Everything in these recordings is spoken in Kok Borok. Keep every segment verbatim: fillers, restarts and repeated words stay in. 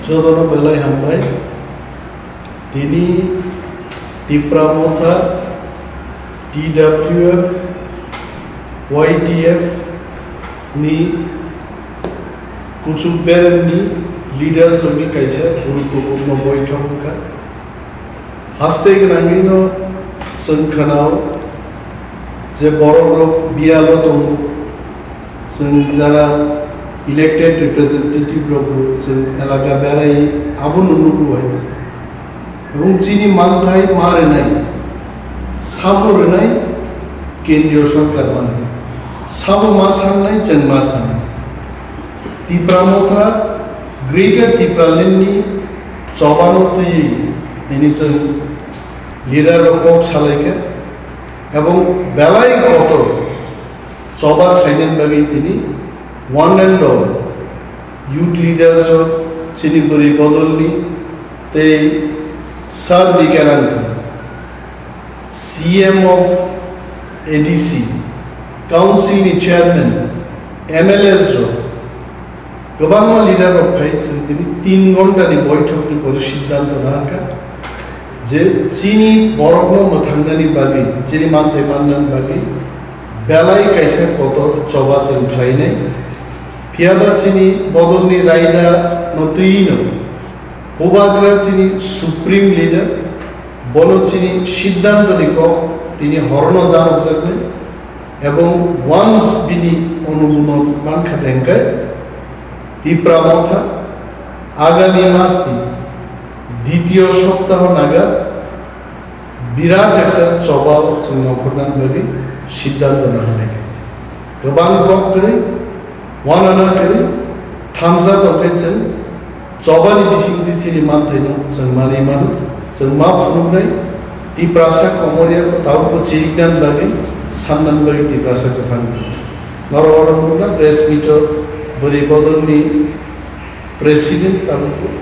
Jotono belai hambai. Tini Tipra Motha, T W F, Y T F ni kuchuk beremni leaders rokni kaisa guruttopurno boithok wngkha. Haste gwnangwino chwng khanao je borok rok biyalo tongo, chwng jara elected representative rokbo chwng elaka berai abono nugo hai. Ebong chini manthai ma rwnai, sabo rwnai kendriyo sorkar ma rwnai. Sabo ma sangnai, chwng ma sangnai. Tipra Motha, Greater Tipraland ni chobano twiwi tini chwng leader rok kok salaikha ebong belai kotor choba khlainani bagwi tini one and all youth leaders rok, chini bwrwi bodolni tei Sir Bikerang kha, C M of A D C, Council ni Chairman, M L As rok, kwbangma leader rok phai chwng tini tin ghonta ni boithok ni pore siddhanto nangkha je chini borokno mwthangnani bagwi, chini manthai mannani bagwi belai kaisa kotor choba chwng khlainai. Phiyaba chini bodolni raida no twi no Bubagra chini supreme leader, bono chini siddhanto ni kok tini horno janokjaknai, ebong once bini onubodon mankha dengkai, Tipra Motha agami mas ni ditiyo soptaho naga birat ekta choba chwng nongkhornani bagwi siddhanto nahanaikha. Kwbang kok kwrwi, wanana kwrwi, thansa tongkhe chwng chobani bisingtwi chini manthaino chwng manwi mano, chwng ma phunuknai, Tiprasa komorya kho tabukbo chiriknani bagwi, sannani bagwi Tiprasa kwthang. Norok oro nukna press meet-o bwrwi bodolni president tabukbo,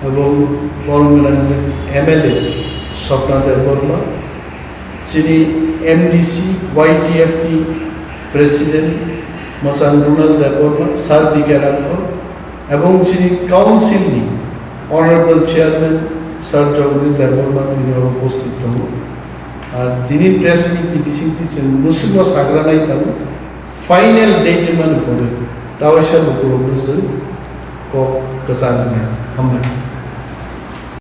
ebong borom gwnang je M L A Swapna Debbarma, chini M D C Y T F ni president Mwchang Ronald Debbarma, Sir B K Rangkhol, ebong chini council ni honorable chairman Sir Jagdish Debbarma tini oro upasthit tongo. Ar tini press meet ni bisingtwi chwng mwswkno sagra nai tongo, final date mani pore tawaisa lukurokno chwng kok kwchang nai. Hambai.